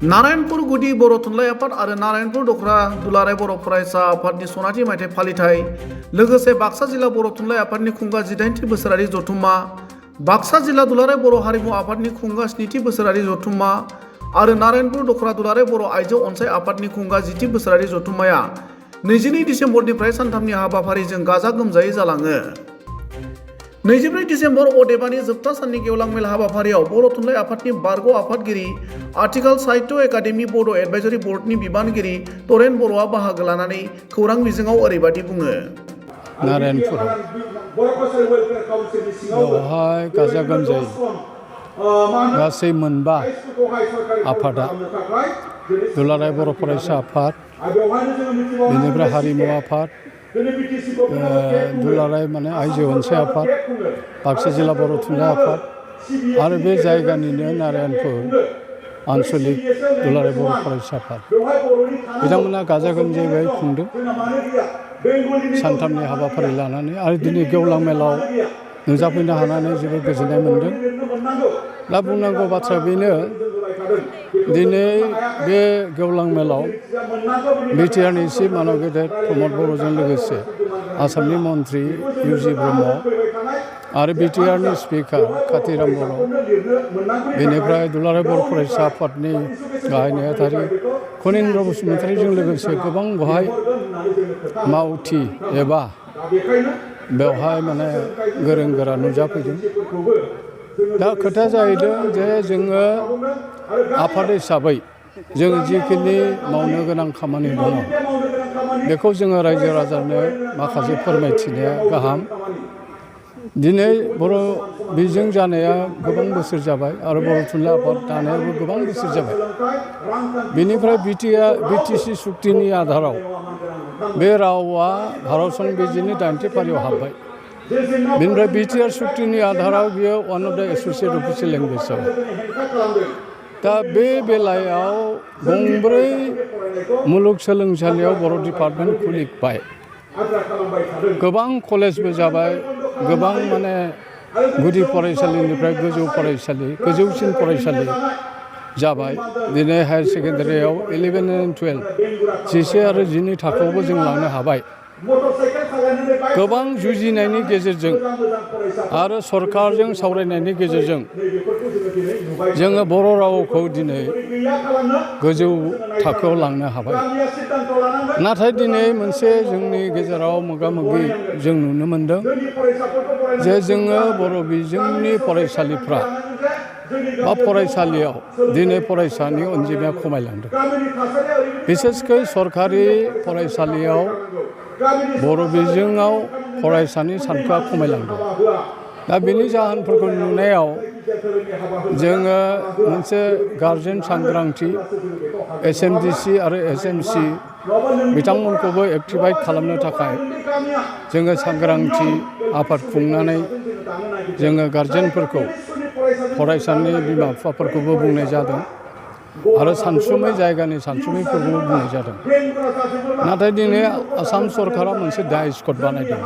नारायणपुर गुदि बर' थुनलाइ आफाद आरो नारायणपुर दख'र दुलाराय बर' फरायसा आफादनि सनाथि मायथाइ फालिथाय लोगोसे बाक्सा जिल्ला बर' थुनलाइ आफादनि खुंगा 18थि बोसोरारि जथुम्मा बाक्सा जिल्ला दुलाराय बर' हारिमु आफादनि खुंगा 7थि बोसोरारि जथुम्मा आरो नारायणपुर दख'र दुलाराय बर' आइजो अनसाय आफादनि खुंगा 10थि बोसोरारि जथुम्माया 22 डिसेम्बरनिफ्राय सानथामनि हाबाफारिजों गाजा गोमजायै जालाङो। 24 डिसेम्बर अदेबानि जोबथा साननि गेवलां मेल हाबाफारियाव बर' थुनलाइ आफादनि बारग' आफादगिरि आथिखाल साहित्य एकाडेमि बड' एडभाइजरि बर्डनि बिबानगिरि तरेन बर'आ बाहागो लानानै खौरां बिजोङाव ओरैबादि बुङो। नारायणपुराव बेवहाय गाजा गोमजायै गासै मोनबा आफादा दुलाराय बर' फरायसा आफाद, बेनिफ्राय हारिमु आफाद, दुलाराय माने आइजो अनसाय आफाद, बाक्सा जिल्ला बर' थुनलाइ आफाद आरो बे जायगानिनो नारायणपुर आन्चलिक दुलाराय बर' फरायसा आफाद बिथांमोना गाजा गोमजायै खुंदों सानथामनि हाबाफारि लानानै आरो दिनै गेवलां मेलाव नुजाफैनो हानानै जोबोद गोजोननाय मोनदों। दा बुंनांगौ बाथ्रा बेनो दिनै बे गेवलां मेलाव BTRनि चिफ मानव गेदेर प्रमद बर'जों लोगोसे आसामनि मन्त्रि इउजि ब्रह्म आरो BTRनि स्पिकार कातिराम बर' बेनिफ्राय दुलाराय बर' फरायसा आफादनि गाहाय नेहाथारि खनिन्द्र बसुमतारीजों लोगोसे गोबां बेवहाय मावथि एबा बेवहाय माने गोरों गोरा नुजाफैदों। दा खोथाया जाहैदों जे जोङो आफाद हिसाबै जोङो जिखिनि मावनो गोनां खामानि दङ बेखौ जोङो रायजो राजानो माखासे फोरमायथिनाया गाहाम। दिनै बर' बिजों जानाया गोबां बोसोर जाबाय आरो बर' थुनलाइ आफाद दानायाबो गोबां बोसोर जाबाय। बेनिफ्राय BTC सुक्तिनि आधाराव बे रावा भारत संबिजिरनि 8थि फारियाव हाबबाय। बेनिफ्राय BTR सुक्तिनि आधाराव बियो वान अफ द एस'सिएट अफिसियेल लेंगुवेज जाबाय। दा बे बेलायाव गंब्रै मुलुगसोलोंसालियाव बर' डिपार्टमेन्ट खुलिबाय, गोबां कलेजबो जाबाय, गोबां माने गुदि फरायसालिनिफ्राय गोजौ फरायसालि गोजौसिन फरायसालि जाबाय। दिनै हायार सेकेन्डारियाव 11 and 12 11 आरो 12 थाखोआवबो जों लांनो हाबाय। गोबां जुजिनायनि गेजेरजों आरो सरकारजों सावरायनायनि गेजेरजों जोङो बर' रावखौ दिनै गोजौ थाखोआव लांनो हाबाय। नाथाय दिनै मोनसे जोंनि गेजेराव मोगा-मोगि जों नुनो मोनदों जे जोङो बर' बिजोंनि फरायसालिफ्रा बा फरायसालियाव दिनै फरायसानि अनजिमाया खमायलांदों। बिसेसकै सरकारि फरायसालियाव बर' बिजोङाव फरायसानि सानखोआ खमायलांदों। दा बेनि जाहोनफोरखौ नुनायाव जोङो मोनसे गारजेन सांग्रांथि SMDC आरो SMC बिथांमोनखौबो एक्टिभेट खालामनो थाखाय जोङो सांग्रांथि आफाद खुंनानै जोङो गारजेनफोरखौ फरायसानि बिमा बिफाफोरखौबो बुंनाय जादों आरो सानसुमै जायगानि सानसुमैफोरखौबो बुंनाय जादों। नाथाय दिनै आसाम सरकारा मोनसे डाइस कड बानायदों।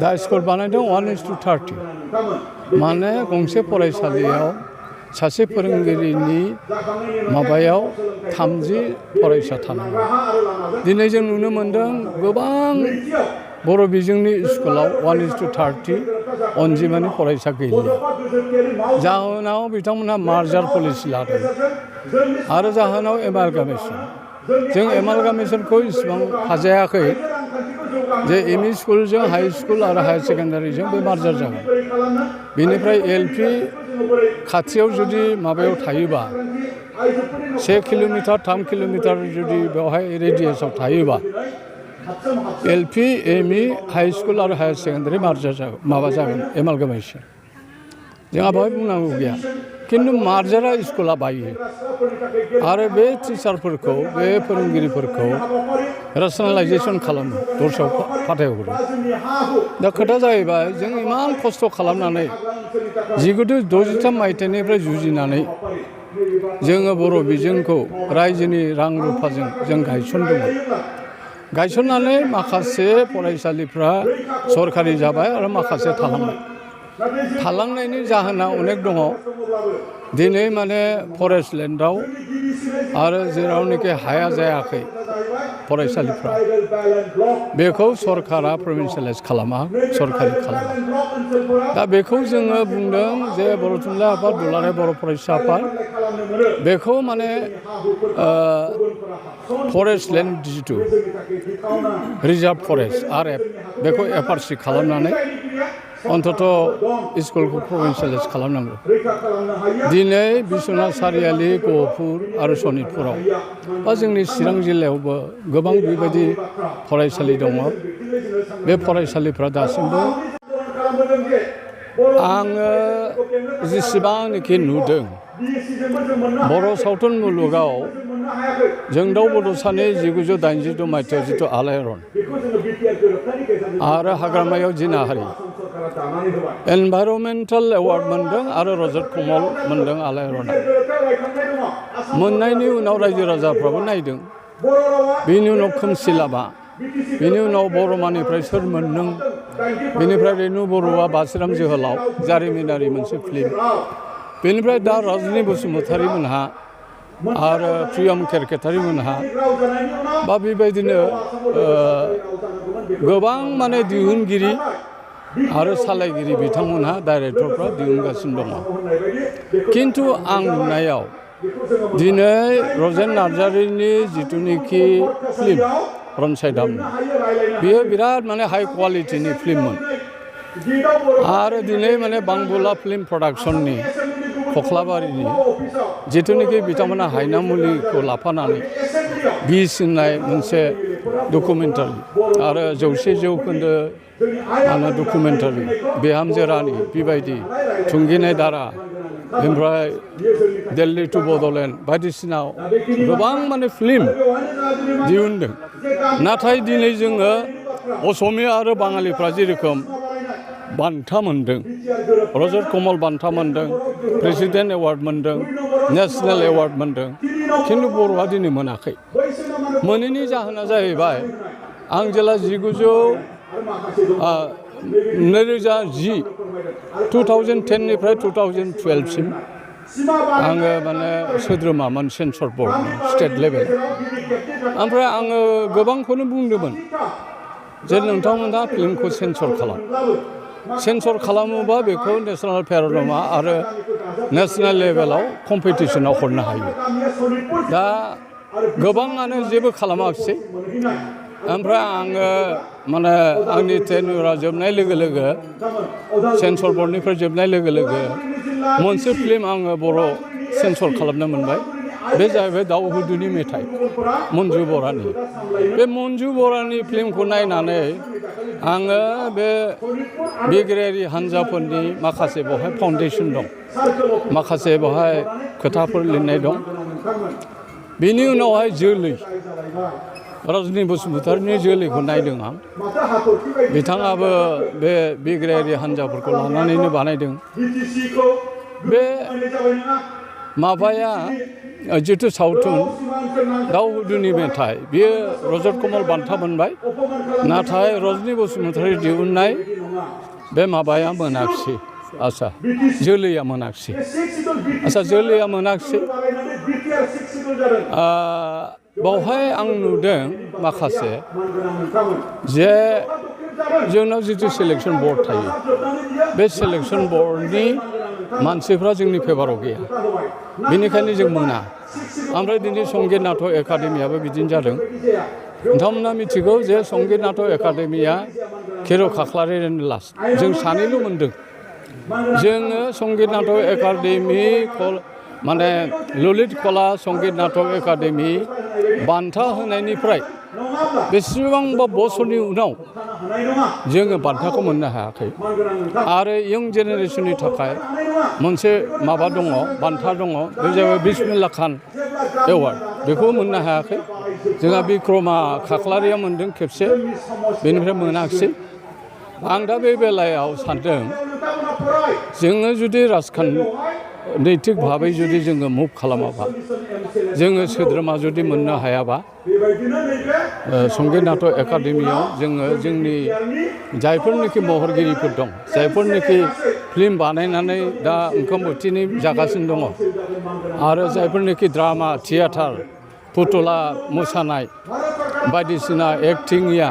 डाइस कड बानायदों 1:30 माने गंसे फरायसालियाव सासे फोरोंगिरिनि माबायाव 30 फरायसा थानांगौ। दिनै जों नुनो मोनदों गोबां बर' बिजोंनि स्कुलाव 1:30 अनजिमानि फरायसा गैलिया। जाहोनाव बिथांमोनहा मार्जार पलिसि लादों आरो जाहोनाव एमालगामेसन। जों एमालगामेसनखौ इसिबां हाजायाखै जे ME स्कुलजों हाइ स्कुल आरो हायार सेकेन्डारिजों बे मार्जार जागोन। बेनिफ्राय LP खाथियाव जुदि माबायाव थायोबा 1 किल'मिटार 3 किल'मिटार जुदि बेवहाय रेडियासआव थायोबा LP ME हाइ स्कुल आरो हायार सेकेन्डारि मार्जार जागोन, माबा जागोन एमालगामेसन। जोंहा बेवहाय बुंनांगौ गैया, खिन्थु मार्जारा स्कुला बायो आरो बे टिचारफोरखौ बे फोरोंगिरिफोरखौ रेसनेलाइजेसन खालामो, दस्रायाव फाथायहरो। दा खोथा जाहैबाय जों इमान खस्थ' खालामनानै 1963 मायथाइनिफ्राय जुजिनानै जोङो बर' बिजोंखौ रायजोनि रां रुफाजों जों गायसनदोंमोन। गायसननानै माखासे फरायसालिफ्रा सरकारि जाबाय आरो माखासे थालांबाय। थालांनायनि जाहोना अनेक दङ दिनै माने फरेस्ट लेन्डआव आरो जेरावनोखि हाया जायाखै फरायसालिफ्रा बेखौ सरकारा प्रभिन्सियेलाइज खालामा सरकारि खालामा दा बेखौ जोङो बुंदों जे बर' थुनलाइ आफाद दुलाराय बर' फरायसा आफाद बेखौ माने फरेस्ट लेन्ड जिथु रिजार्भ फरेस्ट RF बेखौ FRC खालामनानै अन्तत स्कुलखौ प्रभिन्सियेलाइज खालामनांगौ दिनै बिश्वनाथ सारियालि गहपुर आरो सनितपुराव बा जोंनि चिरां जिल्लायावबो गोबां बेबायदि फरायसालि दङ बे फरायसालिफ्रा दासिमबो आङो जेसेबांनाखि नुदों बर' सावथुन मुलुगाव जोंदाव बड'सानि 1982 मायथाइयाव जिथु आलायारन आरो हाग्रामायाव जिनाहारि एनभाइरनमेन्टेल एवार्ड मोनदों आरो रजत कमल मोनदों आलायारना मोननायनि उनाव रायजो राजाफ्राबो नायदों बेनि उनाव खोमसि लामा बेनि उनाव बर'मानिफ्राय सोर मोनदों बेनिफ्राय रेणु बर'आ बासिराम जोहोलाव जारिमिनारि मोनसे फिल्म बेनिफ्राय दा रजनी बसुमतारी मोनहा आरो प्रियम केरकेतारी मोनहा बा बेबायदिनो गोबां माने दिहुनगिरि आरो सालायगिरि बिथांमोनहा डाइरेक्टरफ्रा दिहुनगासिनो दङ खिन्थु आं नुनायाव दिनै रजेन नार्जारिनि जिथुनिखि फिल्म रनसाय दामनि बेयो बिराद माने हाई क्वालिटिनि फिल्ममोन आरो दिनै माने बांबुला फिल्म प्रडाक्शननि कख्लाबारिनि जिथुनिखि बिथांमोना हायनामुलिखौ लाफानानै बिस होननाय मोनसे डकुमेन्टारि आरो 100 जौखोन्दो माने डकुमेन्टारि बिहामजो रानि बेबायदि थुंगिनाय दारा ओमफ्राय दिल्ली टु बड'लेण्ड बायदिसिना गोबां माने फिल्म दिहुनदों नाथाय दिनै जोङो असमिया आरो बाङालिफ्रा जेरोखोम बान्था मोनदों रजत कमल बान्था मोनदों प्रेसिडेन्ट एवार्ड मोनदों नेशनेल एवार्ड मोनदों खिन्थु बर'आ दिनै मोनाखै मोनैनि जाहोना जाहैबाय आं जेला 2010 निफ्राय 2012 सिम आङो माने सोद्रोमामोन सेन्सर बर्डनि स्टेट लेभेल ओमफ्राय आङो गोबांखौनो बुंदोंमोन जे नोंथांमोनहा फिल्मखौ सेन्सर खालामोबा बेखौ नेशनेल पेन'रामा आरो नेशनेल लेभेलाव कम्पिटिसनाव हरनो हायो दा गोबाङानो जेबो खालामाखिसै ओमफ्राय आङो माने आंनि टेन्युरा जोबनाय लोगो लोगो सेन्सर बर्डनिफ्राय जोबनाय लोगो लोगो मोनसे फिल्म आङो बर' सेन्सर खालामनो मोनबाय बे जाहैबाय दाउ हुदुनि मेथाइ मन्जु बरानि बे मन्जु बरानि फिल्मखौ नायनानै आङो बे बिग्रायारि हान्जाफोरनि माखासे बेवहाय फाउन्डेसन दं माखासे बेवहाय खोथाफोर लिरनाय दं बेनि उनावहाय जोलै रजनी बसुमतारीनि जोलैखौ नायदों आं बिथाङाबो बे बिग्रायारि हान्जाफोरखौ लानानैनो बानायदों बे माबाया जिथु सावथुन दाउ हुदुनि मेथाइ बियो रजत कमल बान्था मोनबाय नाथाय रजनी बसुमतारी दिहुननाय बे माबाया मोनाखिसै आच्छा जोलैया मोनाखिसै आच्छा जोलैया मोनाखिसै बावहाय आं नुदों माखासे जे जोंनाव जिथु सेलेक्सन बर्ड थायो बे सेलेक्सन बर्डनि मानसिफ्रा जोंनि फेभाराव गैया बेनिखायनो जों मोना ओमफ्राय दिनै संगीत नाटक एकाडेमियाबो बिदिनो जादों नोंथांमोना मिथिगौ जे संगीत नाटक एकाडेमिया खेर' खाख्लारिनि लास्ट जों सानैल' मोनदों जोङो संगीत नाटक एकाडेमि माने ललित कला संगीत नाटक एकाडेमि बान्था होनायनिफ्राय बेसेबांबा बोसोरनि उनाव जोङो बान्थाखौ मोननो हायाखै आरो इयं जेनेरेसननि थाखाय मोनसे माबा दङ बान्था दङ बे जाबाय बिस्मिल्ला खान एवार्ड बेखौ मोननो हायाखै जोंहा बिक्रमा खाख्लारिया मोनदों खेबसे बेनिफ्राय मोनाखिसै आं दा बे बेलायाव सानदों जोङो जुदि नैतिक भाबै जुदि जोङो मुभ खालामाबा जोङो सोद्रोमा जुदि मोननो हायाबा संगीत नाटक एकाडेमियाव जोङो जोंनि जायफोरनिखि महरगिरिफोर दं जायफोरनिखि फिल्म बानायनानै दा ओंखाम बोथिनै जागासिनो दङ आरो जायफोरनिखि ड्रामा थियेटार फुथुला मोसानाय बायदिसिना एक्टिंया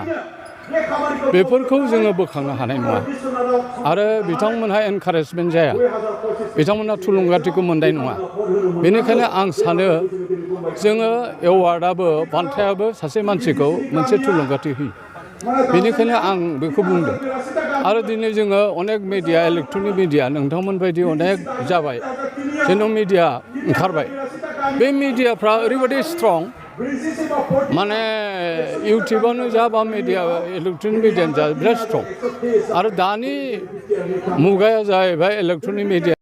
बेफोरखौ जोङो बोखांनो हानाय नङा आरो बिथांमोनहा एनकारेजमेन्ट जाया बिथांमोनहा थुलुंगाथिखौ मोननाय नङा बेनिखायनो आं सानो जोङो एवार्डआबो बान्थायाबो सासे मानसिखौ मोनसे थुलुंगाथि होयो बेनिखायनो आं बेखौ बुंदों आरो दिनै जोङो अनेक मिडिया इलेक्ट्रनिक मिडिया नोंथांमोन बायदि अनेक जाबाय जेन' मिडिया ओंखारबाय बे मिडियाफ्रा ओरैबायदि स्ट्रं माने इउटुबानो जा बा मिडिया इलेक्ट्रनिक मिडियानो जा बिराद स्ट्रं आरो दानि मुगाया जाहैबाय इलेक्ट्रनिक मिडिया